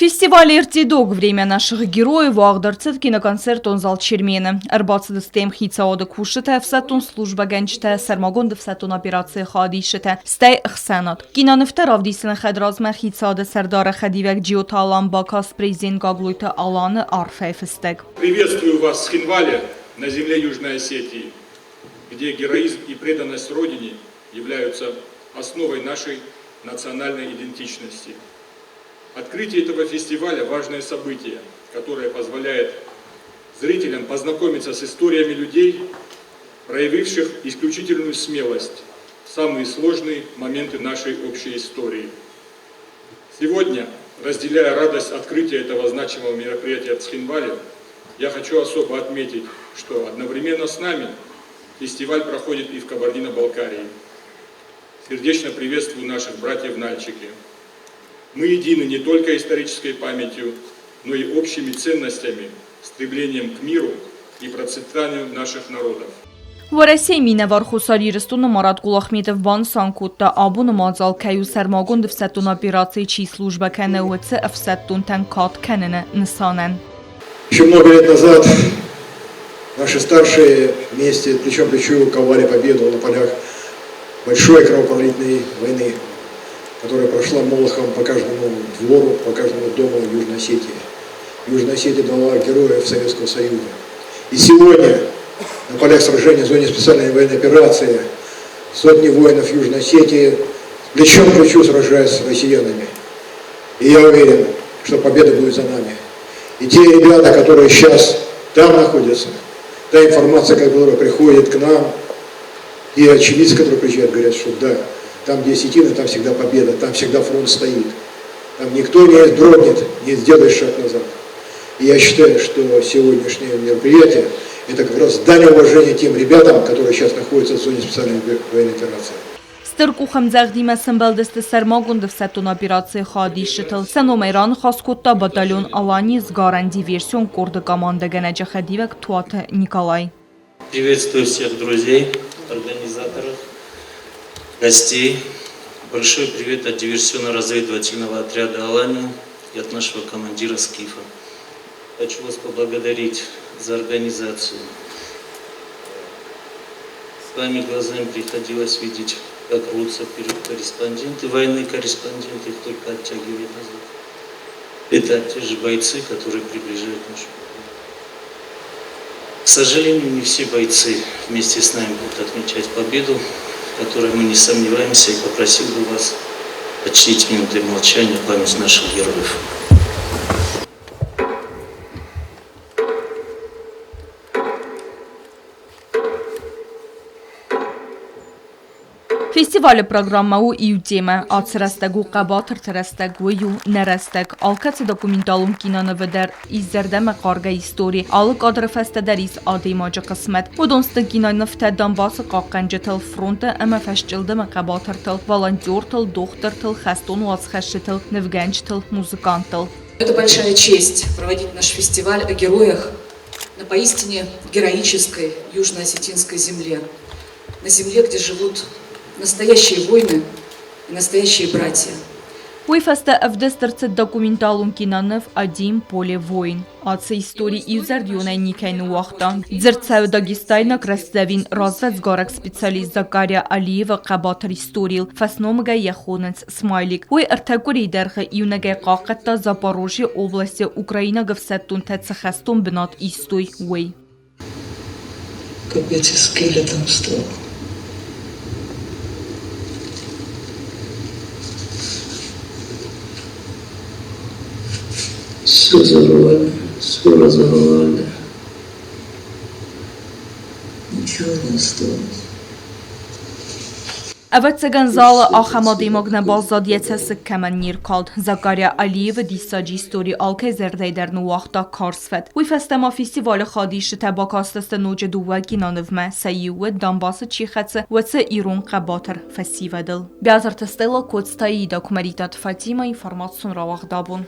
Фестиваль «Эртидог. Время наших героев» уагъд ӕрцыд киноконцертон зал Чермены. Ӕрбацыдысты йӕм хицауады кусджытӕ, ӕфсӕддон службӕгӕнджытӕ, сӕрмагонд ӕфсӕддон операцийы хайадисджытӕ, стӕй ӕхсӕнад. Кинонывтӕ равдисыны хӕдразмӕ хицауады сӕрдары хӕдивӕг Джиоты Алан бакаст президент Гаглойты Аланы арфӕйы фыстӕг. Приветствую вас в Цхинвале, на земле Южной Осетии, где героизм и преданность Родине являются основой нашей национальной идентичности. Открытие этого фестиваля – важное событие, которое позволяет зрителям познакомиться с историями людей, проявивших исключительную смелость в самые сложные моменты нашей общей истории. Сегодня, разделяя радость открытия этого значимого мероприятия в Цхинвале, я хочу особо отметить, что одновременно с нами фестиваль проходит и в Кабардино-Балкарии. Сердечно приветствую наших братьев в Нальчике. Мы едины не только исторической памятью, но и общими ценностями, стремлением к миру и процветанию наших народов. Уӕрӕсейы минӕвар Хуссар Ирыстоны Марат Кулахметов банысан кодта, абоны мадзал кӕй у сӕрмагонд ӕфсӕддон операцийы чи службӕ кӕны, уыцы ӕфсӕддонтӕн кад кӕныны нысанӕн. Еще много лет назад наши старшие вместе плечом к плечу ковали победу на полях большой кровопролитной войны, которая прошла молохом по каждому двору, по каждому дому Южной Осетии. Южная Осетия дала героев Советского Союза. И сегодня на полях сражений в зоне специальной военной операции сотни воинов Южной Осетии плечом к плечу сражаются с россиянами. И я уверен, что победа будет за нами. И те ребята, которые сейчас там находятся, та информация, которая приходит к нам, и очевидцы, которые приезжают, говорят, что да, там, где осетины, там всегда победа, там всегда фронт стоит. Там никто не дрогнет, не сделает шаг назад. И я считаю, что сегодняшнее мероприятие – это как раз дань уважения тем ребятам, которые сейчас находятся в зоне специальной военной операции. Стыр къухӕмдзӕгъдимӕ сӕмбӕлдысты сӕрмагонд ӕфсӕддон операцийы хайадисджытыл. Сӕ номӕй раныхас кодта батальон «Алани» сгарӕн-диверсион къорды командӕгӕнӕджы хӕдивӕг Туаты Николай. Приветствую всех друзей, организаторов, гостей. Большой привет от диверсионно-разведывательного отряда «Алания» и от нашего командира «Скифа». Хочу вас поблагодарить за организацию. Своими глазами приходилось видеть, как рвутся вперед корреспонденты, военные корреспонденты, их только оттягивает назад. Это те же бойцы, которые приближают нашу К сожалению, не все бойцы вместе с нами будут отмечать победу, в которой мы не сомневаемся, и попросил бы вас почтить минутой молчания память наших героев. Фестивалы программӕ у иу темӕ, ацы рӕстӕг у хъӕбатырты рӕстӕг, уый у нӕ рӕстӕг. Алкӕцы документалон кинонывы дӕр ис зӕрдӕмӕхъаргӕ истори, алы кадры фӕстӕ дӕр ис адӕймаджы хъысмӕт. Уыдон сты кинонывтӕ Донбассы хъахъхъӕнджытыл, фронты ӕмӕ фӕсчъылдымы хъӕбатыртыл, волонтертыл, дохтыртыл, хӕстон уацхӕсджытыл, нывгӕнджытыл, музыканттыл. Это большая честь проводить наш фестиваль о героях на поистине героической южно-осетинской земле. На земле, где живут настоящие воины и настоящие братья. Уый фӕстӕ ӕвдыст ӕрцыд документалон киноныв «Один поле воин». Ацы истори иузӕрдионӕй никӕй ныууагъта. Дзырд цӕуы дагестайнаг рӕстдзӕвин развӕдсгарӕг специалист Закария Алиевы хъӕбатыр историйыл, фӕсномыгӕй йӕ хонынц Смайлик. Уый ӕртӕ къуырийы дӕргъы иунӕгӕй хъахъхъӕдта Запорожье областы украинаг ӕфсӕддонтӕ цы хӕстон бынат истой, уый. Капец, скелетом стал. Все взорвали, все разорвали. Ничего не осталось. Ӕвӕццӕгӕн залы ахӕм адӕймаг нӕ баззад, йӕ цӕссыг кӕмӕн не ркалд. Закария Алиевы диссаджы истори алкӕй зӕрдӕйы дӕр ныууагъта карз фӕд. Уый фӕстӕ ма фестивалы хадисджытӕ бакастысты ноджы дыууӕ кинонывмӕ. Сӕ иуы, Донбассы чи хӕцы, уыцы ирон хъӕбатыр фӕсивӕдыл. Биазырты Стелла, Коцты Аида, Куымӕридтаты Фатимӕ, информацион рауагъд абон.